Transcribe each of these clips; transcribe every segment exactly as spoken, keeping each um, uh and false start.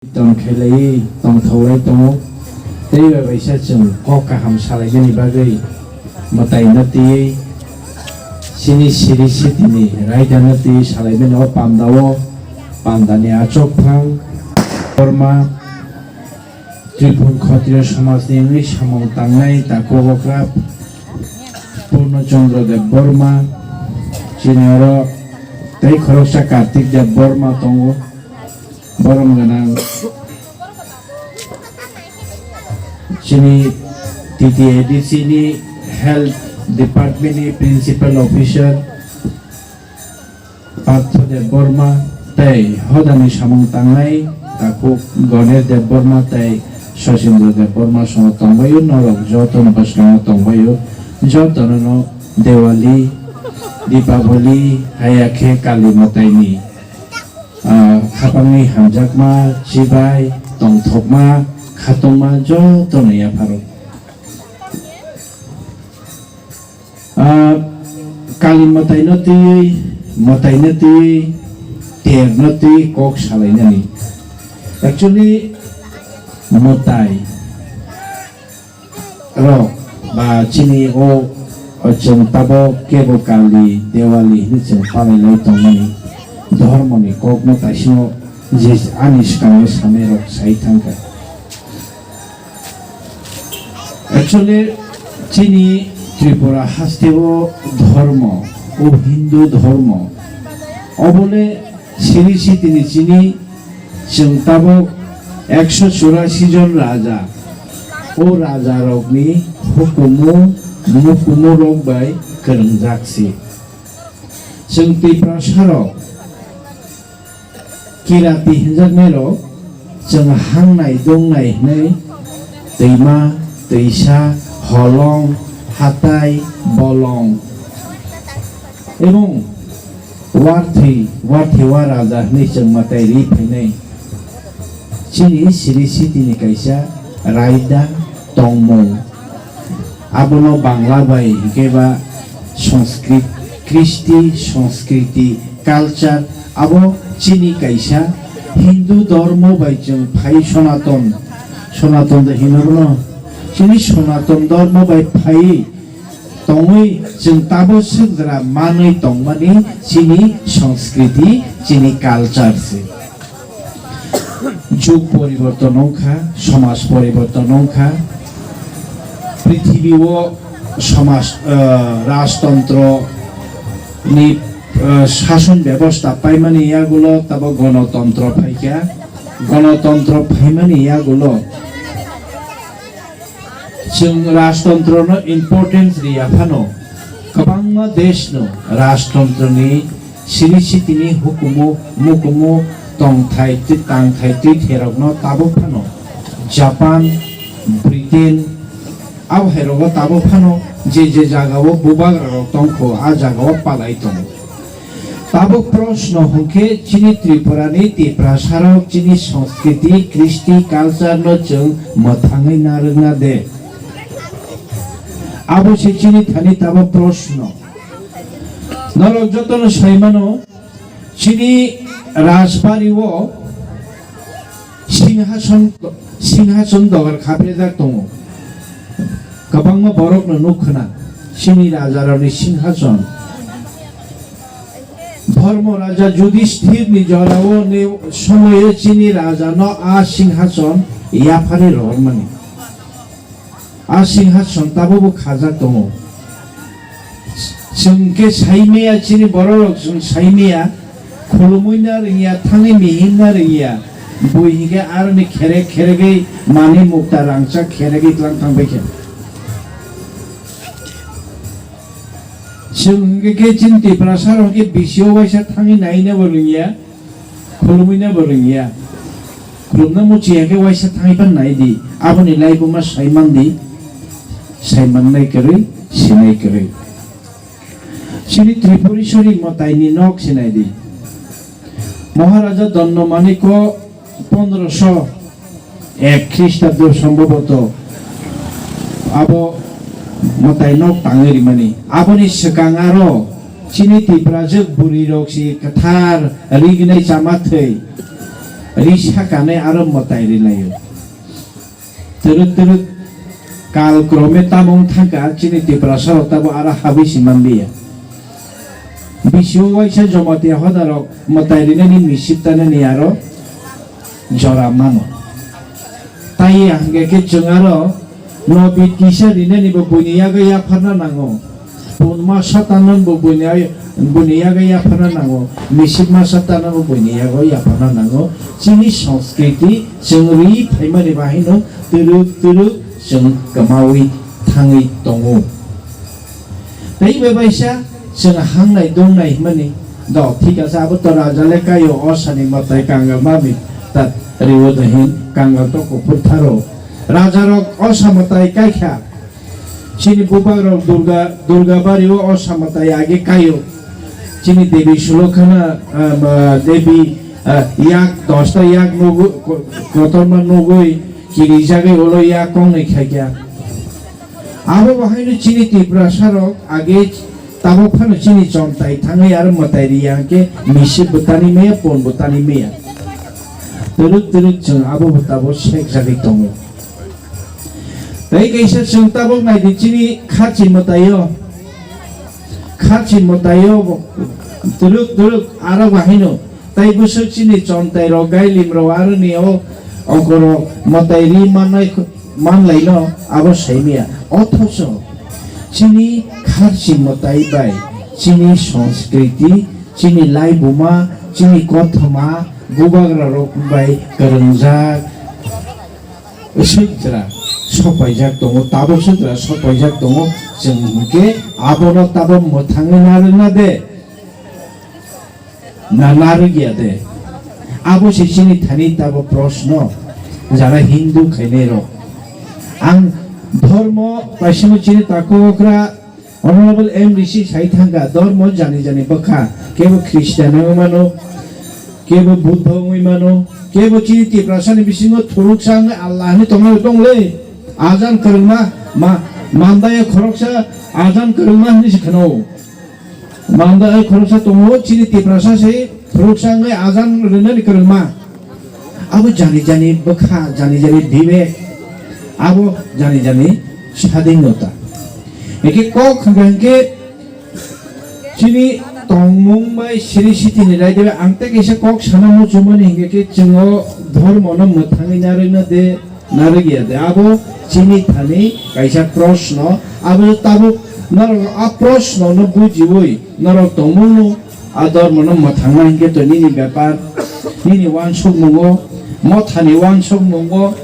Tong khailaiwi tongthoklai tongo. Tei bai baisa chwng kok kaham salainani bagwi mwtaino twiwi chini siri sitini raidano twiwi salaimani o pandao, pandani achukphang Borma, Tripur Khotriyo Somajni wngwi samung tangnai takhuk okra Purno Chandra Deb Borma, chini oro tei khoroksa Kartik Deb Borma tongo. Borom gwnang chini T T A D C ni Health Department ni Principal Officer Partho Deb Borma tei hodani samung tangnai takhuk Ganesh Deb Borma tei Sachindra Deb Borma songo tongbaio, norok jotono bwskango tongbaio, jotono no Diwali, Dipaboli, haya khe Kali mwtaini ah, khapangni hamjakma, chibai, tongthokma, khatungma jotono yapharo. Ah, Kali mwtaino twiwi, mwtaino twiwi, terno twiwi kok salainani. Actually, mwtai rok ba chini o, o chwng tabok kebo Kali, Dewali hinwi chwng palailai tongmani dhormoni kokno taisino je ani swkango sanai rok sai thangkha. Actually, chini Tripura hasteo dhormo, o Hindu dhormo, obole siri sitini chini Chwng tabuk ekso churasi jon raja, o rajarokni hukumu mukumurok bai kwrwngjak se. Chwng Tiprasarok kirati hinjaknairok chwng hangnai dongnai hwnwi twima, twisa, holong, hatai, bolong, ebong warthwi, warthwi wa raja hwnwi chwng mwtai ri phainai. Chini siri sitini kaisa raida tongmung. Abono Bangla bai hinkhe ba Sanskrit, Kristi, Sanskriti, culture, abo chini kaisa Hindu dhormo bai chwng phai Sonaton, Sonaton de hino bono. Chini Sonaton dhormo bai phai tongwi chwng tabo swkjra manwi tongmani chini Sanskriti, chini culture se. Jug poriborton wngkha, somaj poriborton wngkha, prithibi o somaj, ah, rajtontro ni, ah, sason bebosta paimani yagulo tabo gonotontro phaikha, gonotontro phaimani yagulo Chwng rajtontro no importance riya phano, kwbangma desh no rajtontro ni siri sitini hukumu mukumu tongthai twi tangthai twi therok no tabuk phano Japan, Britain, abo hai rogo tabuk phano je je jaga o bubagra rok tongkho a jaga o palai tongo. Tabuk proshno hwnkhe chini Tripura ni Tiprasa rok chini Sanskriti, Kristi, culture no chwng mwthangwi narwkna de? Abo se chini thani tabuk proshno. Norok jotono saimano chini Rajbari o Singhason, singhason dogar khaprejak tongo. Kwbangma borokno nuk khna, chini rajarokni singhason. Dhormo raja Yudhishthirni jorao ni somoyo chini rajano a singhason yaphari rohormani. A singhason tabukbo khajak tongo. Chwng khe saimaya, chini bororok chwng saimaya, khulumui na rwngya, thangwi mihim na rwngya, bui hinkhe aroni kherek kheregwi manwi mukta rangchak kheregwi tlang thangbai khe. Chwng hinkhe khe chini Tiprasa rok khe bisio waisa thangwi nainabo rwngya. Khulumui no bo rwngya. Khulumno muchiya khe waisa thangwi phan nai di. Aboni laibuma saiman di. Saiman nai kwrwi, sinai kwrwi. Chini Tripureশ্বরী mwtaini nok sinai di. Maharaja Danda Manikya pondroso ek Khristabdo sombhoboto abo mwtai nok tangwi rimani. Aboni swkang aro chini Tiprajwk bwrwirok si kwthar rignai chama thwi risa kanwi aro mwtai rilaio. Twrwk twrwk kal krome tamo wng thangkha, chini Tiprasa rok tabo aro habwi si manliya. Bisio waisa Jamatia hoda rok mwtai rinani misip tanani aro jora mano. Tai ya hwnkhe khe chwng aro no bit kisa rinani bo buini yago yapharna nango. Pun masa tanwi bo buini ay-, buini yago yapharna nango. Misip masa tanwi bo buini yago yapharna nango. Chini sanskriti chwng ri phaimani bahino twrwk twrwk chwng kwmawi thangwi tongo. Tei bai baisa chwng hangnai dongnai hwnmani. Do, thik ase, abo to raja le kaio, osani mwtai kangal mami ta riwo do hin, kangal to kuphur tharo. Raja rok osa mwtai kaikha. Chini bubak rok Durga, Durga bari o osa mwtai age kaio. Chini Devi Sulokhana, ah, ma, Devi, ah, yak dosta yak nugu, ko-, kotorma nugui kirijagwi ulo yak kongnwi khaikha. Abo bahaino chini Tiprasa rok age tabok phano chini chontai thangwi aro mwtai riya hwnkhe misip bwtani maya, pon bwtani maya. Twrwk twrwk chwng abo bwtabo sekjagwi tongo. Tei kaisa chwng tabok naidi chini kharchi mwtaio, kharchi mwtaio bo twrwk twrwk aro bahaino tai bwswk chini chontai rok gailim rok aroni o okoro mwtai ri mannai kho-, manlaino abo saimaya. Othocho chini kharchi mwtai bai chini sanskriti, chini laibuma, chini kothoma, bubagra rok bai kwrwngjak. Swk jwra sopaijak tongo, tabok swk jwra sopaijak tongo, chwng hwnkhe abono tabok mwthangwi narwkna de, na narwkya de? Abo se chini thani tabok proshno, jara Hindu khainai rok. Ang dhormo kaisa chini takhuk okra Honorable M D C sai thangkha, dormo jani jani bwkha, kebo Christian wngwi mano, kebo Buddha wngwi mano, kebo chini Tiprasani bisingo thuruksa wngwi Allah hinwi tongnai tongle. Ajan kwrwngma, ma, Mandaya khoroksa ajan kwrwngma hinwi se khwno. Mandaya khoroksa tongo, chini Tiprasa se thuruksa wngwi ajan rwnani kwrwngma. Abo jani jani bwkha, jani jani bibek, abo jani jani sadinota. Eke kok hwnkha hwnkhe chini tongmung bai siri sitini raida bai ang tei kaisa kok sana muchumani hwnkhe khe chwng o dhormo no mwthangwi narwkna de, narwkya de. Abo chini thani kaisa proshno, abo tabuk norok a proshno no bujiwi norok tongmung no A dormono mwthangna hinkhe to nini bepar, nini uansukmungo, mothani uansukmungo,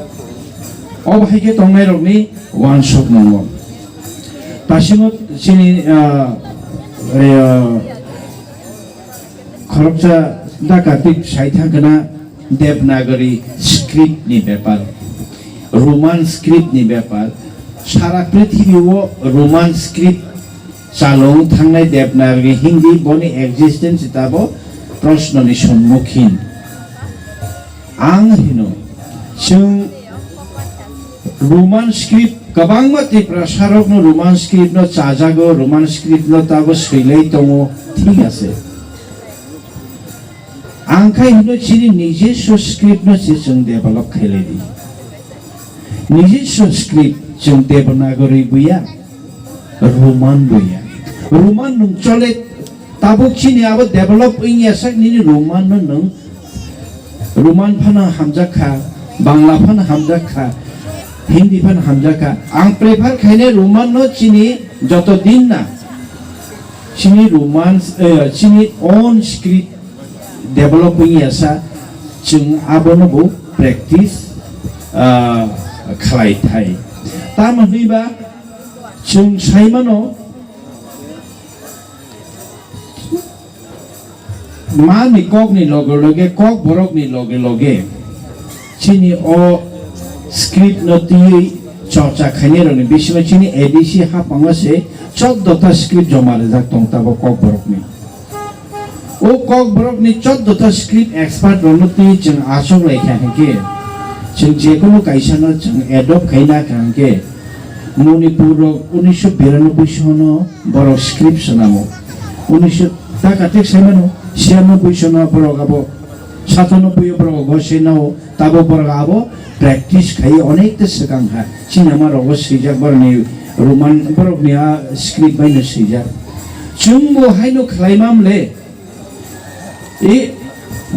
obo hai khe tongnairokni uansukmungo. Pasingo chini, ah, ah, khoroksa da Kartik sai thangkhana Devanagari script ni bepar, Roman script ni bepar, sara prithibi o Roman script Chalung thangnai Devanagari Hindi boni existence tabo proshno ni sommukhin. Ang hino, chwng Roman script kwbangma Tiprasa rokno Roman script no chajago, Roman script no tabo swilai tongo, thik ase. Ang khai hino chini nijiswa script no se chwng develop khailai di. Nijiswa script chwng Devanagari buya, Roman buya. Roman nung chole tabuk chini abo develop wngya sak nini Roman no nung Roman phano hamjak kha, Bangla phano hamjak kha, Hindi phano hamjak kha. Ang prefer khaine Roman no chini joto din na chini Roman, eh, chini own script develop wngya sa, chwng abono bo practice, ah, khlai thai. Tamo hwnwi ba chwng sai mano, mani kokni loge loge, kok borokni loge loge, chini o script no twiwi chorcha khainai rokni bisingo chini A D C haphango se choddo ta script joma rijak tong tabok kok borokni. O kok borokni choddo ta script expert rokno twi chwng achuk lai kha hinkhe, chwng jekunu kaisa no chwng adopt khai na kha hinkhe, Manipur rok unisho biranoboi sono borok script swnamo. Unisho taka thik sai mano, siyanoboi sono borok abo Satanoboi borok goseno tabuk borok abo practice khai onek ta swkang ha. Chini ama rogo swijak borokni Roman borokni a script bai no swijak. Chwng bo haino khlai mam le. E,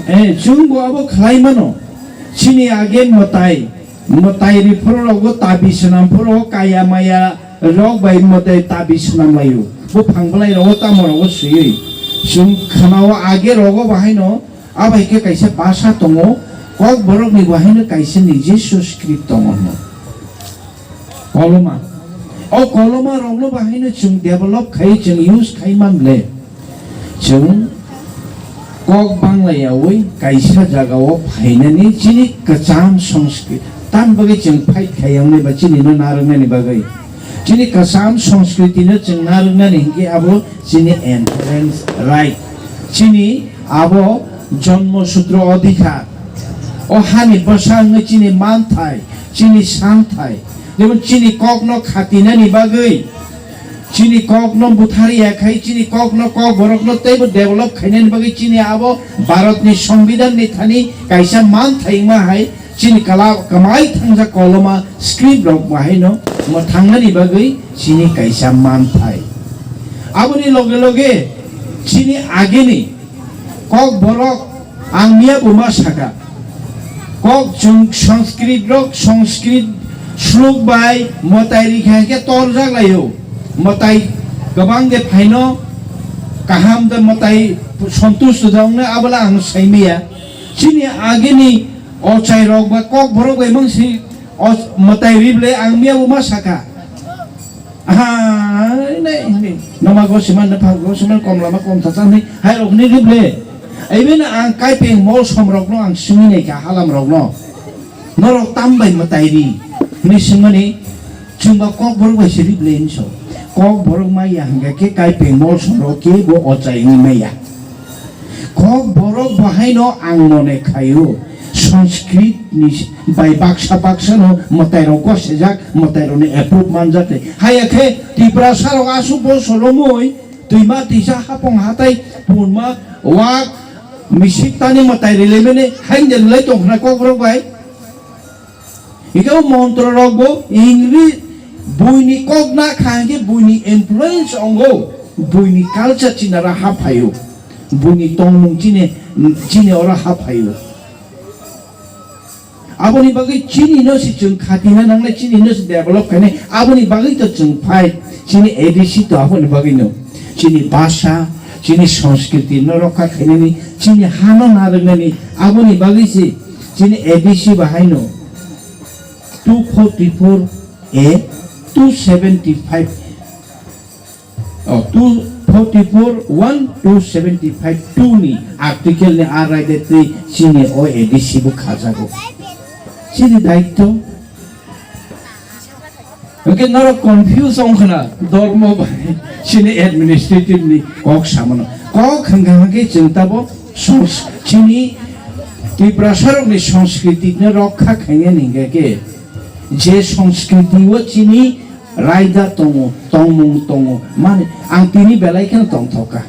e, chwng bo abo khlai mano. Chini age mwtai, mwtai riphoro rogo tabi swnam phoro kaya maya rok bai mwtai tabi swnam laio. Bo phang bwlai rogo tamo rogo swiwi. Chwng khwnao age rogo bahaino abai khe kaisa basa tongo, kok borokni bahaino kaisa nijiswa script tongo hwno. Koloma. O koloma rokno bahaino chwng develop khai, chwng use khai man le. Chwng kok bangla yaui kaisa jagao phainani chini kwcham songskrit. Tam bagwi chwng fight khai wngnai ba chini no narwknani bagwi. Chini kwcham songskritino chwng narwknani hinkhe abo chini inherent right. Chini abo Jonmo Sutro Odhikar. O hani bwsa wngwi chini manthai, chini santhai, jemon chini kokno khatinani bagwi, chini kokno buthar ya khai, chini kokno, kok borokno teibo develop khainani bagwi chini abo Bharatni Songbidanni thani kaisa manthai wngma hai chini kala-, kwmai thangjak koloma script rok bahaino mwthangnani bagwi chini kaisa manthai. Aboni loge loge chini agini Kokborok, ang miya bo ma saka. Kok chwng Sanskrit rok, Sanskrit slok bai mwtai rikha khe torjak laio. Mwtai kwbang de phaino kaham de mwtai sontusto da wngnai abola ang sai miya. Chini agini ochai rok ba kokborok bai mangsi o mwtai rible ang miya bo ma saka. Aha, ne, ne. Noma go siman ne phang go siman kom lama kom tha tang ni. Hai rok ni rible. Aibe na ang kai peng mol som rok no ang simi nai ka halam rok no. Norok tam bai mwtai ri. Ni simani chwng ba kok borok bai se rible ni so. Kok borok ma ya hingga ke kai peng mol som rok ke bo ochai ni ma ya. Kok borok bahaino ang mone khaio, Sanskrit ni bai baksa baksa no mwtai rok gosejak, mwtai rok ni approve manjak de. Haya khe Tiprasa rok asuk bo solomoi twima tisa hapong hatai punma wak misik tani mwtai rilemene hain de lai tongkhna kok borok bai. Hingke o montro rok bo ingri buini kok na kha hingke buini influence ongo, buini culture chini oro haphaio, buini tongmung chini, chini oro haphaio. Aboni bagwi chini no si chwng khatina nangnai, chini no si develop khainai, aboni bagwi to chwng phai, chini A D C to aboni bagwi no, chini bhasha, chini sanskriti no rokha khainani, chini ha no narwknani, aboni bagwi si. Chini A D C bahaino two forty-four A, two seventy-five, oh, two forty-four one, two seventy-five two ni article ni a raida twi chini o A D C bo khajago. Chini daityo. Hwnkhe norok confuse wngkhwna, dormo bai chini administrative ni kok samano. Kok hwnkha hwnkhe chwng tabo sos-, chini Tiprasarokni sanskriti no rokha khainani hwnkhe khe, je sanskriti o chini raida tongo, tongmung tongo, mani ang tini belai kheno tongthokha.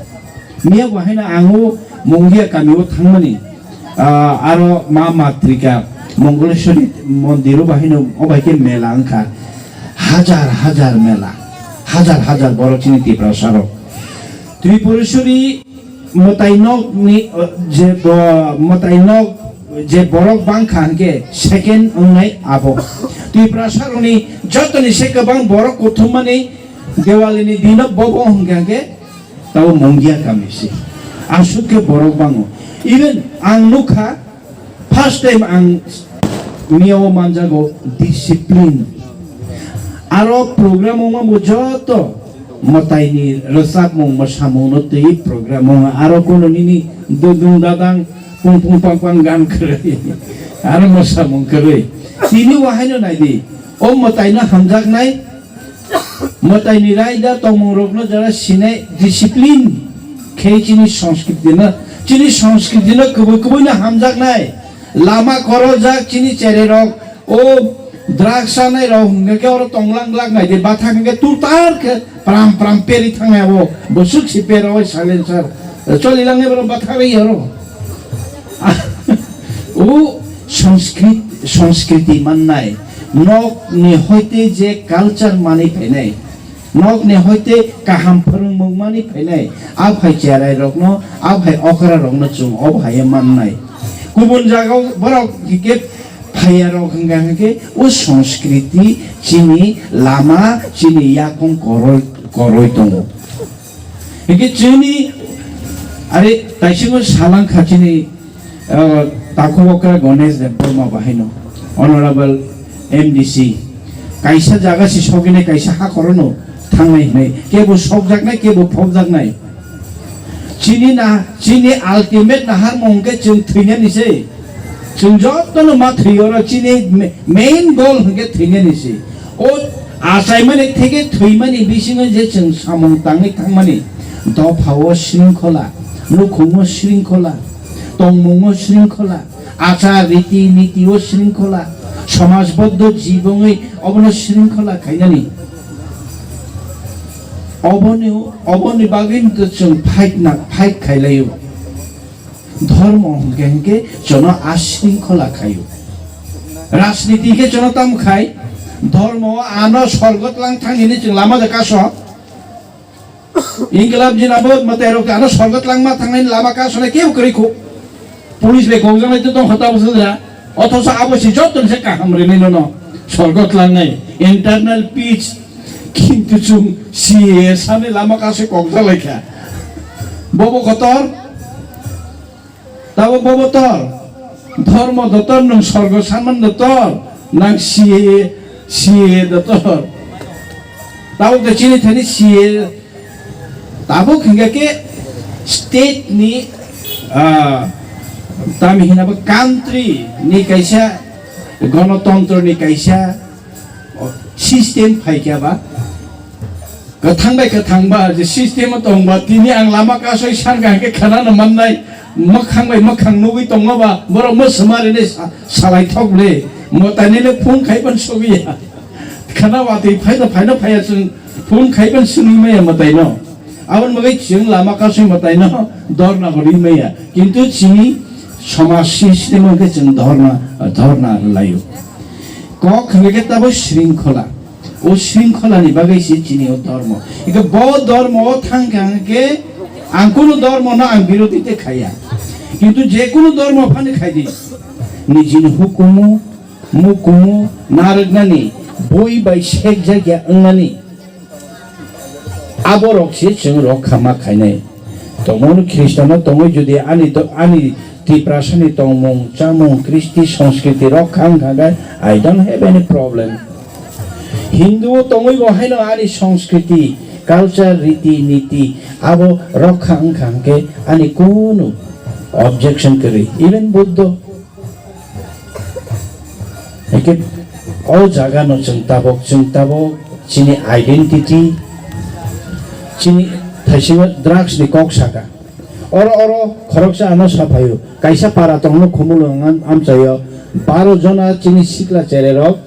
Miya bo haino ang o Mungia kami o thangmani, ah, aro Ma Matrika Mongoleshwari mondir o bahaino o bai khe mela wngkha. Hajar hajar mela, hajar hajar borok chini Tiprasa rok. Tripureshwari mwtai nok ni, ah, je bo-, mwtai nok je borok bangkha hwnkhe second wngnai abo. Tiprasa rokni jotoni se kwbang borok kuthumani Diwali ni dino bobo hwnkha hwnkhe Tabo Mungia kami se. Aswk khe borok bango. Even ang nukha, first time ang miyao manjago discipline. Aro program wngma bo joto mwtaini rwchapmung, mwsamungno twi program wngo. Aro kono nini dudung dadang pung pung pang pang gan kwrwi. Aro mwsamung kwrwi. Tini wahaino naidi. O mwtaino hamjaknai. Mwtaini raida tongmung rokno jora sinai discipline khe chini sanskriti no, chini sanskriti no kubui kubui no hamjaknai. Lama korojak chini cherai rok, o drugs chanai rok hwnkhe oro tonglang lak nai de, bathak hwnkhe turtar khe pram pram peri thangnai abo, bwswk si pera oi silencer. Choli langnai borok bathak ri oro. O Sanskrit, Sanskriti mannai, nokni hoite je culture mani phainai, nokni hoite kaham phwrwngmung mani phainai, a phai cherai rokno, a phai okra rokno chwng o bahai mannai. Kubun jagao borok hike phaiya rok hwnkha hwnkhe o Sanskriti chini lama, chini yakung koroi, koroi tongo. Hingke chini, are, taisingo salang kha chini, ah, takhuk okra Ganesh Debbarma bahaino, Honorable M D C, kaisa jaga si sogini kaisa ha korono thangnai hinai, kebo sokjaknai, kebo phobjaknai. Chini na, chini ultimate naharmung hingke chwng thwinani se. Chwng jotono ma thwi oro chini ma-, main goal hwnkhe thwinani se. O achaimani theke thwimani bisingo je chwng samung tangwi thangmani, dophao shringkhola, nukhungo shringkhola, tongmungo shringkhola, achar riti nitio shringkhola, somajboddo jibongwi obono shringkhola khainani. Oboni, oboni bagwi to chwng fight na, fight khailaio. Dhormo hwnkhe hwnkhe jono a shringkhola khaio. Rajniti khe jono tamo khai, dhormo ano sorgo tlang thang hini chwng lama de kaso. Inglab jina bo mwtai rok ano sorgo tlangma thangnai lama kasonai kebo kwrwi khu. Police bai kokjaknai to tongkha tabo sodra. Othoso abo si joto ni se kaham rinai nono sorgo tlangnai. Internal peace. Kintu chwng C A A sani lama kaso kokjak lai kha. Bobo kotor. Tabo bobo tor, dhormo dotor, nwng sorgo sanman dotor, nang C A A, C A A dotor. Tabo khe chini thani C A A, tabo hingga khe state ni, ah, tami hina bo country ni kaisa, gonotontro ni kaisa, o, system phaikya ba, kwthang bai kwthang ba, je system o tong ba, tini ang lama kasoi san kaham khe khana no mannai, mwkhang bai mwkhang nugwi tongma ba, borok mwswma rinai sa-, salai thok le, mwtai nile phone khai ban sogwi ya. Khana watwi phai no, phai no phai ya chwng phone khai ban swnwi maya mwtai no. Aboni bagwi chwng lama kasoi mwtai no dorna bo ri maya. Kintu chini somaj system o khe chwng dorna, dorna rwlaio. Kok hwnkhe tabo shringkhola. O shringkhola ni bagwi se chini o dormo. Eke bo dormo o thang kha hwnkhe ang kunu dormo no ang birodhi te khaiya. Kintu je kunu dormo phani khaidi. Nijini hukumu, mukumu, narwknani, bui bai sekjakya wngnani. Aborok se chwng rok kha ma khainai. Tongmani Khristiano tongwi jodi ani do-, ani Tiprasani tongmung, chamung, kristi, sanskriti rok kha wngkha khe, I don't have any problem. Hindu tongwi bo haino ani sanskriti, culture, riti, niti abo rok kha wngkha hwnkhe ani kunu objection kwrwi. Even Buddho. Hingke o jaga no chwng tabok, chwng tabok chini identity, chini thaisingo drugs ni kok saka. Oro, oro khoroksa ano saphaio. Kaisa para tongno Khumulwng am-, amchaio. Baro jona chini sikla chererok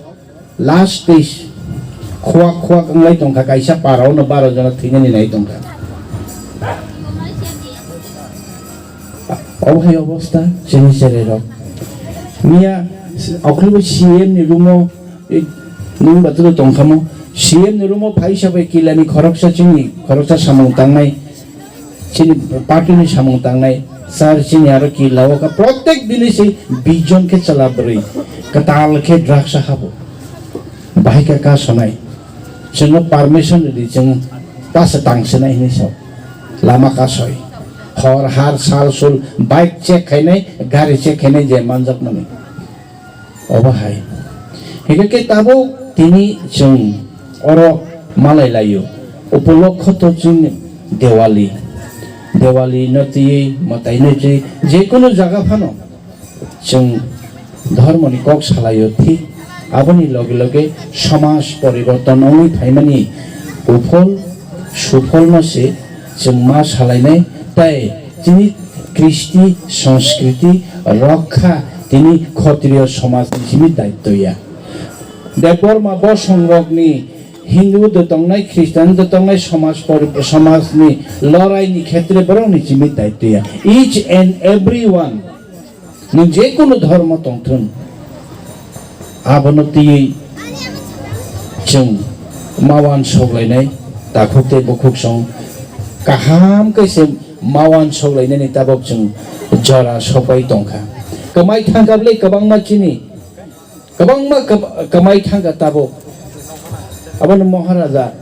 last stage khuak khuak wnglai tongkha, kaisa para ono baro jona thwinani nai tongkha. Obo hai obostha chini chererok. Miya okhorbo C M ni room o, eh, nwng bathroom tongkhamo. C M ni room o phaisa bai kila ni khoroksa chini, khoroksa samung tangnai. Chini party ni samung tangnai. Sir chini aro kila o kha. Protek dini se vision khe chwla bwrwi. Kwtal khe drugs habo. Bahai khe ka sonai. Chwngno permission ridi, chwng tasa tang sinai hinwi sa. Lama kasoi. Hor, har, sal, sul, bike check khainai, gari check khainai je manjakmani. Obo hai. Hingke khe tabuk tini chwng oro malai laio. Upolokho to chwng Diwali. Diwali no twiwi, mwtai no twiwi, jekunu jaga phano chwng dhormoni kok salaio, thik aboni loge loge somaj poriborton wngwi phaimani uphol suphol no se chwng ma salainai, tai chini kristi sanskriti rokha tini khotriyo somajni simi daitto ya. Debbarma bosong rokni Hindu de tongnai, Christian de tongnai, somaj pori-, somajni loraini khetre borokni simi daitto ya. Each and every one Nwng je kunu dhormo tongthun, abono twiwi chwng ma uansuk lainai, takhuk tei bukhuk song kaham khe se ma uansuk lainani tabuk chwng jora sokbai tongkha. Kwmai thangkha bwle kwbangma chini, kwbangma kwb-, kwmai thangkha tabuk. Abono Maharaja,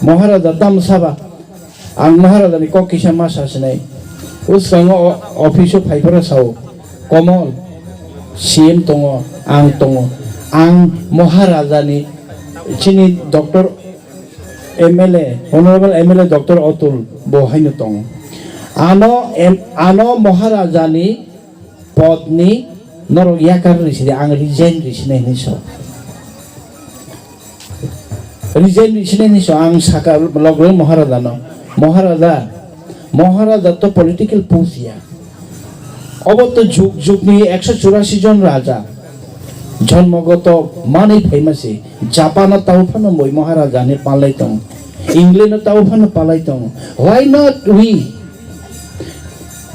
Maharaja tamsaba. Ang Maharajani kok kisa ma sa sinai. Bwskango o-, office-o phai phano sao, "Komol, C M tongo, ang tongo." Ang Maharajani, chini Doctor M L A, Honorable M L A Doctor Atul bo haino tongo. Ano em-, ano Maharajani podni norok yakar rwi sidi, ang resign rwi sinai hinwi sao. Resign rwi sinai hinwi sao, ang saka logle Maharajano, "Maharaja, Maharaja to political post ya. Obo to juk jukni ekso churasi jon raja jonmogoto manwi phaima se. Japan-o tabo phano boi Maharajani palai tongo, England-o tabo phano palai tongo. Why not we?"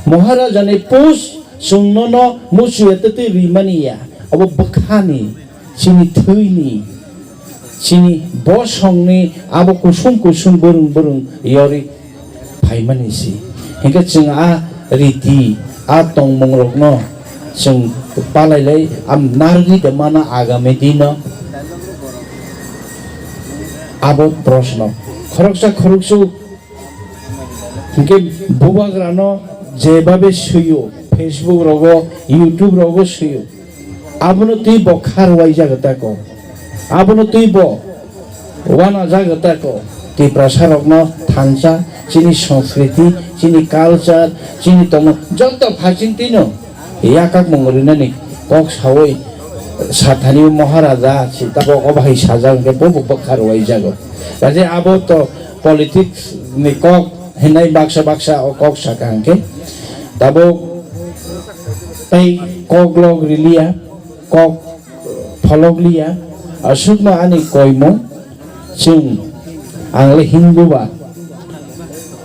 Maharajani post chwng nono muchuya twtwi rimani ya. Obo bwkhani, chini thwini, chini bosongni abo kusum kusum bwrwng bwrwng yori phaimani si. Hinkhe chwng a riti, a tongmungrokno chwng palailai, am narwgwi de mana agami dino? Abo proshno. Khoroksa khoroksu Hinkhe bubagrano jebabe swiyo, Facebook rogo, YouTube rogo swiyo, abono twi bo kha rwai jago tako, abono twi bo wana jago tako. Tiprasa rokno thansa, chini sanskriti, chini culture, chini tongmung joto phaising twino yakakmung rinani kok sawi sathani Maharaja si tabok obo hai sajak hinkhe bo bo bwkha rwai jago. Kaje abo to politics ni kok hinai baksa baksa o kok saka hinkhe tabok tei kok lok riliya, kok pholok liya, aswkno ani koimung. Chwng, ang le Hindu ba,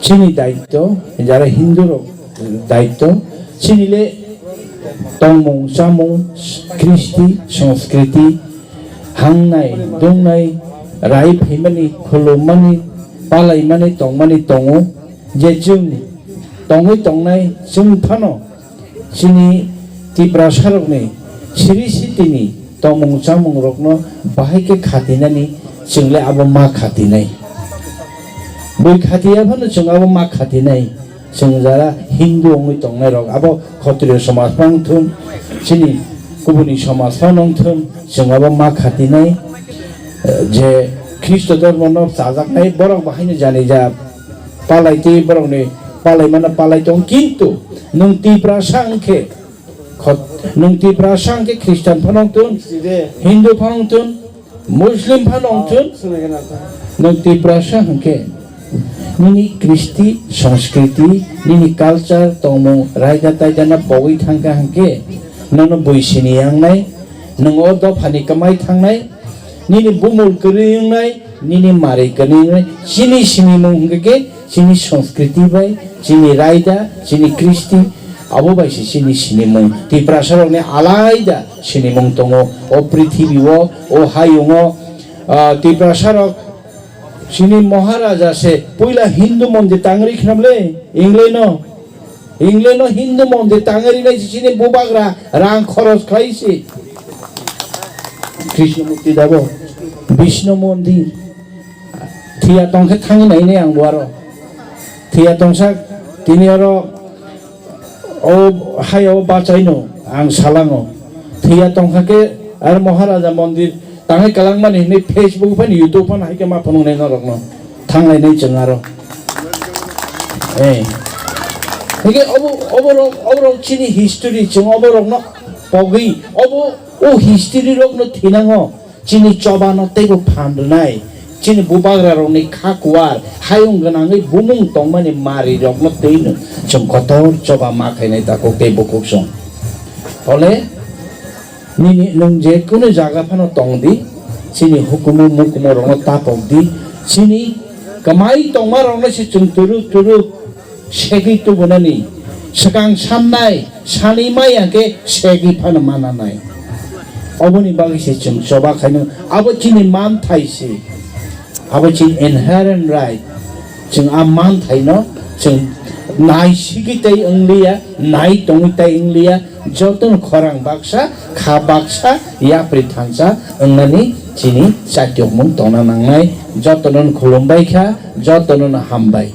chini daityo, jara Hindu rok daityo, chini le tongmung, chamung, kristi, sanskriti, hangnai, dungnai, rai phaimani, khulummani, palaimani, tongmani tongo, je chwng tongwi tongnai, chwng phano chini Tiprasarokni siri sitini tongmung chamungrokno bahai khe khatinani chwng le abo ma khatinai. Bui khatiya phano chwng abo ma khatinai. Chwng jara Hindu wngwi tongnairok abo Khotriyo somaj phano wngthun, chini kubuni somaj phano wngthun, chwng abo ma khatinai, eh, je Khristo dhormono chajaknai borok bahaino janija palai twi borokni palaimano palai tong, kintu nwng Tiprasa wngkhe, khot-, nwng Tiprasa wngkhe Khristan phano wngtun, Hindu phano wngtun, Muslim phano wngtun, nwng Tiprasa hwnkhe nini kristi, sanskriti, nini culture, tongmung, raida taidano pogwi thangkha hwnkhe nono bui sini yangnai, nwng o dophani kwmai thangnai, nini bumul kwrwi wngnai, nini mari kwrwi wngnai, chini sinimung hwnkhe khe chini sanskriti bai, chini raida, chini kristi, abo bai se chini sinimung. Tiprasarokni alaida sinimung tongo. O prithibi o, o hayungo, ah, Tiprasarok chini Maharaja se puila Hindu mondir tangri khnamle, England-o. England-o Hindu mondir tangwi rinai se chini bubagra rang khoros khlai se. Krishna murti dabo, Vishnu mondir. Thwiya tongkhe thangwi nainai ang bo aro. Thwiya tongsak tini aro o hayao bachaino ang salango. Thwiya tongkha khe aro Maharaja mondir tangwi kwlangmani hinwi Facebook phano YouTube phano hai khe ma phunuknai norokno. Thanglainai chwng aro. Eh. Hingke obo, oborok, oborok chini history, chwng oborokno pogwi, obo, o history rokno thinango, chini chobano teibo phan rwnai, chini bubagrarokni kha kuar, hayung gwnangwi bumung tongmani marirokno twino chwng kotor choba ma khainai takhuk tei bukhuk song. Hole, Nini nwng je kunu jaga phano tong di, chini hukumu mukumu rokno tapok di, chini kwmai tongma rokno se chwng turuk turuk segwi tubunani Swkang sannai, sanwi maya khe segwi phano mananai. Oboni bagwi se chwng choba khaino, abo chini manthai se. Abo chini inherent right. Chwng a manthaino chwng nai sigwi tei wngliya, nai tongwi tei wngliya, jotono khorang baksa, kha baksa, yapri thansa wngnani chini chakyokmung tongna nangnai. Jotono khulumbai kha, jotono hambai.